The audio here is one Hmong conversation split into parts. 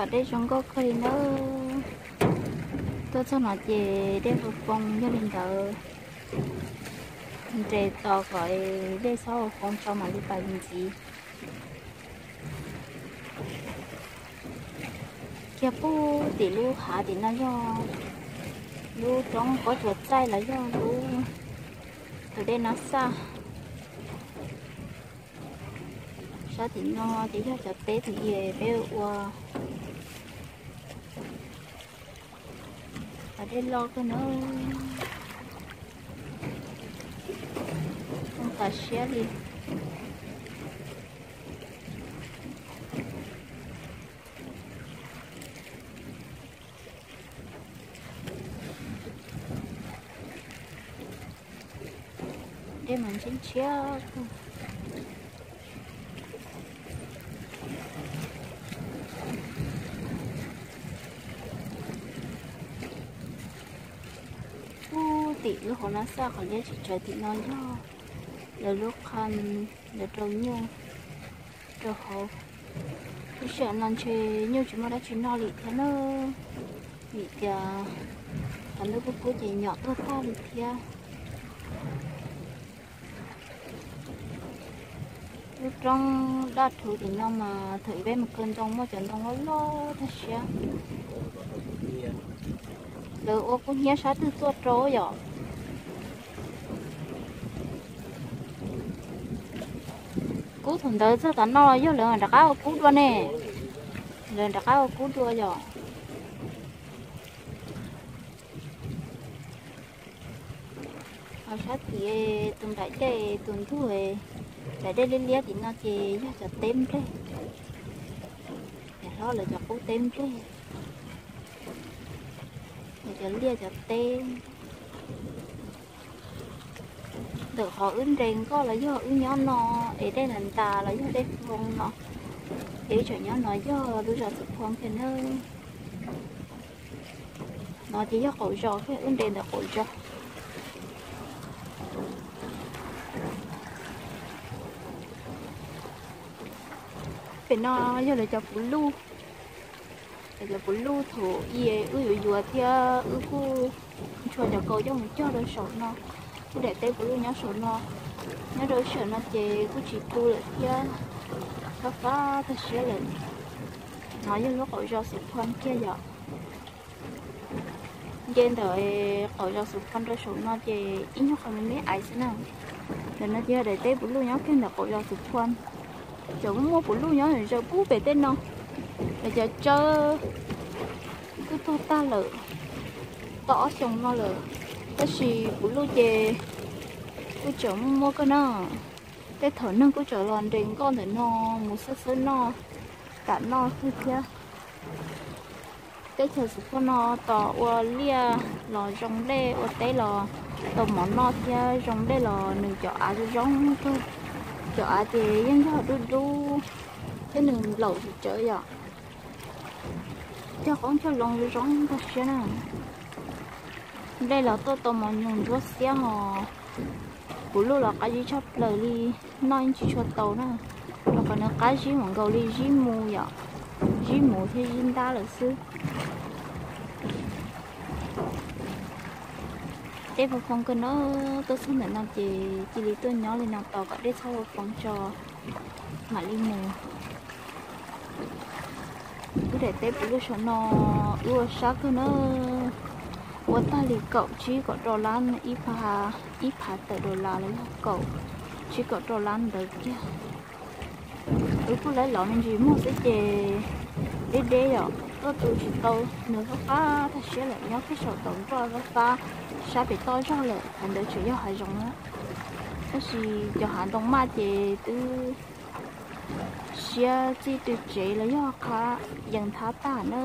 Kom dej zoo nkauj kawg li nawb. Tuaj txog no ces dej foo foo yog li ntawd, nres tos kom dej txhob foo tso mam li pais ntxiv. Kiag pub tim lub hav tim no yog lub roob pob tsuas txaij los yog lub tus dej Nab Xaj. Sab tim no ces yog cov teb tus i peb ua cov dej loj kawg na, zoo tas siab li. Dej mas ntshiab ntshiab. Pub tim lub hauv Nab Xaj qhov liab tsis tsawg tim no yog lawv lub qha, lawv rau nyuj rau hauv. Lub sij hawm no ntshe nyuj tsis muaj dab tsi noj li thiab na, vim tias qhov ntuj kub kub ces nyom tuag tag li thiab. Lub roob daj rhuv tim no mas thaum peb mus kaw ntoo muaj cov ntoo loj loj tag siab. Lawv ua kub hnyiab sab twg tuaj rau yom? Kub thaum ntawd txog tav no yog lawv rov qab ua kub dua ne, lawv rov qab ua kub dua yom? Ho sab tim tus nplaim dej tus ntug, nplaim dej liab liab tim no ces yog cov teb nplej, niam hlob lawv cov qub teb nplej, cov liaj cov teb. Ntawm qhov wb nres nkoj los yog wb nyob no es dej ntas ntas los yog dej foo no, ces wb tseem nyob no yog lub zos Xus Phoo kiag nawb. No ces yog qaum zos kiag, wb nres ntawm qaum zos. Pem no yog lawv cov puv luj, lawv cov puv luj thaum i wb yuav yuav thiab wb kuj ntshua cov kaus coj mus cog rau saum no. Kuj daim teb puv luj nyob saum no, nyob rau sij hawm no ces kuj tsis tu lawm thiab, fab fab tag siab lawm. No yog lub qaum zos Xus Phoo kiag yom. Nce ntawm qaum zos Xus Phoo rau saum no ces ib nyuag qhov me me ais xwb na. Ntawm no ces yog daim teb puv luj nyob kiag ntawm qaum zos Xus Phoo. Cov muaj puv luj nyob zaws pub pem tej no, lawv cov tsawb kuj tuag tag lawm tau ob xyoos no lawm, tab sis puv luj ces kuj tseem muaj muaj kawg na. Tej thaum neeg kuj tseem los nres nkoj ntawm no mus xawb xawb noj, kam noj xwb thiab. Teb chaws Xus Phoo no tos ua liaj los zoo nplej, ua teb los tau mov noj thiab zoo nplej los nws cov av zoo zoo kawg. Cov av ces yeej yog dub dub thiab nws nplaum tsis tsawv yom. Cog qoob cog loo zoo zoo tag siab na. Nplej los tuaj tau mos nyoos ntsuab xiab hos puv luj los qab zib tshaj plaws li, noj yeej tsis tshua tau na. Rau qhov nws qab zib mam nkaus li zib mu yom, zib muv thiab zib ntab lawm xwb. Dej foo foo kawg na, tuaj txog ntawm no ces cia li tuaj nyob li no tos kom dej txhob foo foo tso mam li mus. Wb daim teb puv luj saum no wb ua sab kawg na, ua tag li kaum tsib kaum rau lab ib phav, ib phav tawm dollar los yog kaum tsib kaum rau lab ntawd kiag. Wb kuj laib lov me ntsis muag xwb ces deb deb yom, tuaj tu tsis tau, nws fab fab tag siab lawm, nyob kiag saum tau nroj fab fab, sab pem toj zog lawm, qhov ntawd tseem yog hav zoov na. Tab sis cov hav ntoo maj ces twb siab txij tw tsev los yog qhab yees nthab tag na.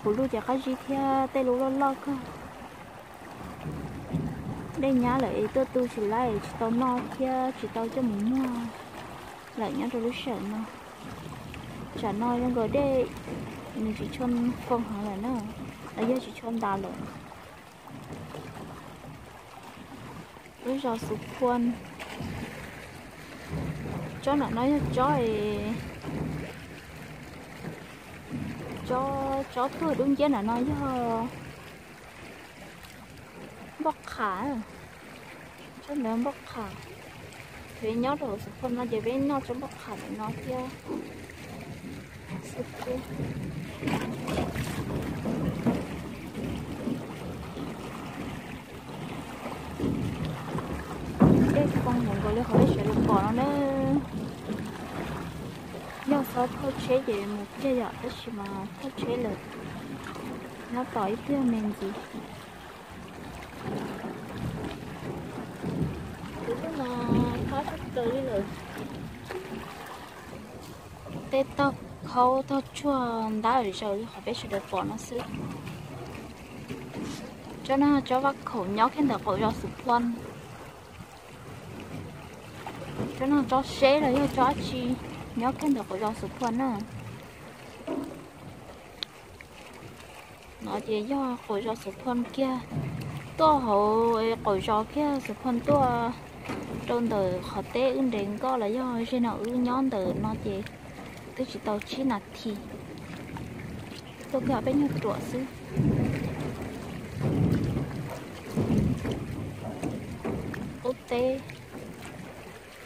Puv luj ces qab zib thiab tej lub loj loj kawg. Dej nyab lawm es tuaj tu tsis laib, tsis tau noj thiab tsis tau coj mus muag lawm nyob rau lub sij hawm no. Tsam no zoo nkaus dej nws tsis tshua foo heev lawm na, los yog tsis tshua ntas lawm. Lub zos Xus Phuam. Tsob nram no yog tsob es Tsob, tsob tuag dub nciab ntawm no yog npauj qham, tsob ntawd npauj qham. Thaum nyob rau Xus Phuaj no ces peb noj tsob npauj qham ntawm no thiab xwb. Dej poob mus nkaus li qhov peb sawv daws pom no na. Yog txhob thauj tsheb ces mus kiag yom, tab sis mas thauj tsheb lawm, nyob tos ib pliag me ntsis. Kuv twb mas qab tshaj plaws li lawm. Tej tog khaub tog tshuaj ntab zaws li qhov peb sawv daws pom no xwb. Tsob no tsob vaj khaum nyob kiag ntawm qaum zos Xus Phuaj. Tsob no tsob seb los yog tsob dab tsi nyob kiag ntawm qaum zos Xus Phuaj na. No ces yog qaum zos Xus Phuaj kiag, tuaj hauv qaum zos kiag Xus Phuaj tuaj rau ntawm qhov teb wb nres nkoj los yog ze no wb nyob ntawm no ces twb tsis tau tsib nas this, tuaj kiag peb nyuag ruam xwb. Qub teb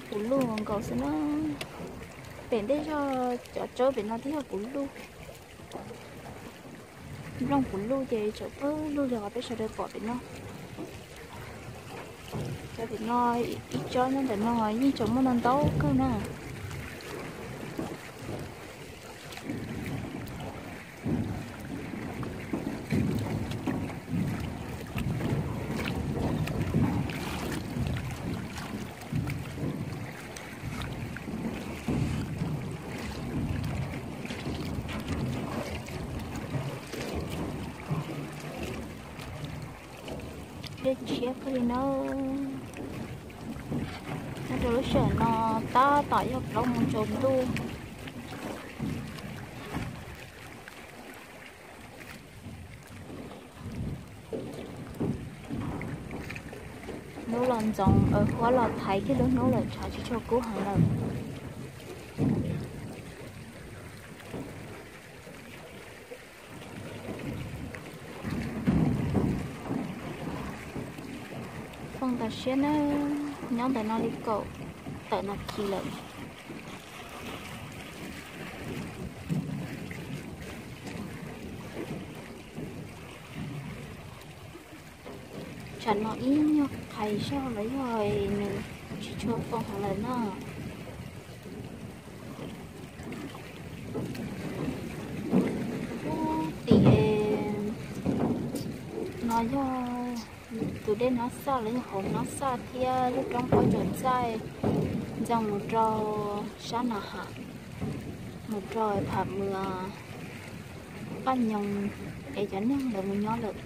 puv luj nkaus xwb na. Pem ntej zog cov tsawb pem no twb yog puv luj, nplooj puv luj ces tseem pawg lug li qhov peb sawv daws pom pem no. Cov pem no ib tsob nyob ntawm no yeej tseem muaj ntau ntau kawg na. Dej ntshiab kawg li na. Nyob rau lub sij hawm no tab tom yog plaub moos tsaus ntuj. Hnub los ntxoov, huab los thaiv kiag lub hnub lawm, tshav tsis tshua kub heev lawm. Fooj tas siab na, nyob ntawm no li kaum tawm nas this lawm. Tsam no ib nyuag qhais zog los yog nws tsis tshua foom heev lawm na. Ub, tim no yog tus dej Hnob Xaj los yog hauv Hnob Xaj thiab lub roob Pob Tsuas Txaij ntxeev mus rau sab Nas Has, mus rau Pham Mws, Paj Nyoog es cov neeg ntawd mus nyob lawm.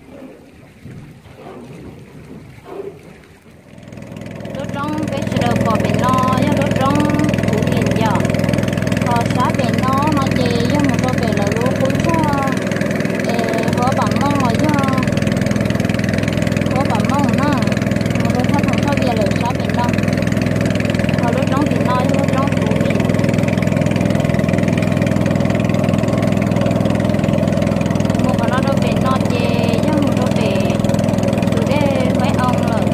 Lub roob peb sawv daws pom pem no yog lub roob Phuv Vim yom. Ho sab pem no no ces yog mus rau pem lawv lub qub zog es Huab Pam Mooj los yog Huab Pam Mooj na, mus rau thaj Thoom Thoj Vias lawm sab pem no. Ho lub roob tim no yog lub roob Phuv Vim. Mus qhov no rau pem no ces yog mus rau pem tus dej Huaib Oo lawm.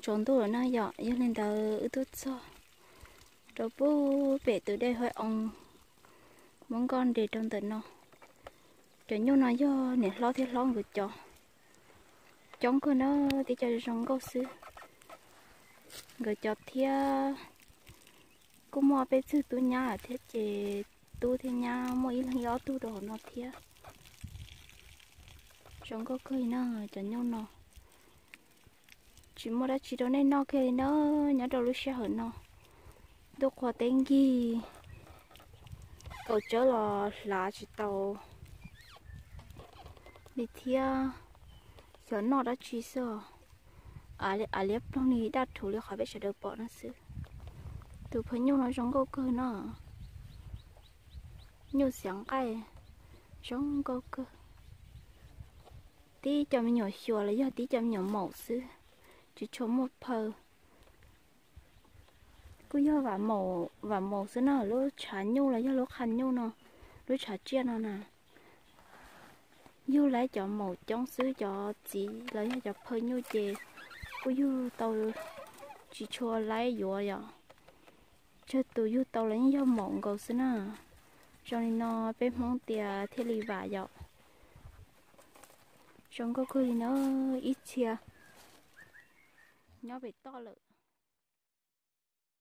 Tsaus ntuj lawm na yom, yog li ntawd wb tuaj txog rau pub pem tus dej Huaib Oo, muab nkoj nres rau ntawm no. Cov nyuj no yog niam hlob thiab hlob nkawd cov, coob kawg na, tib co zoo nkauj xwb. Nkawd cov thiab kuj muaj peb txwg tub nyab thiab ces tub thiab nyab muaj ib leeg ib ob tug rau hauv no thiab. Zoo nkauj kawg li na cov nyuj no. Tsis muaj dab tsi rau nej noj kiag li na, nyob rau lub sij hawm no. Ntuj qhua teb nkig, kaus tsawb los hlav tsis tau li thiab, xyov noj dab tsi xwb. Av liab ploog li daj rhuv li qhov peb sawv daws pom no xwb. Tus phawj nyuj no zoo nkauj kawg no, nyuj xiav nqaij, zoo nkauj kawg. Tib co me nyuam xyuas los yog tib co me nyuam maum xwb, tsis tshua muaj phawj. Kuj yog vam maum xwb na, lub tshav nyuj los yog lub qha nyuj no, lub tshav tsiaj no na. Yug laib cov maum coob xwb, cov txiv los yog cov phawj nyuj ces kuj yug tau, tsis tshua laib yuav yom. Tsawg tus yug tau los yeej yog maum nkaus xwb na. Zoo li no peb Hmoob tias thiaj li vam yom. Zoo nkauj kawg li na, ib txhia nyob pem toj lawm.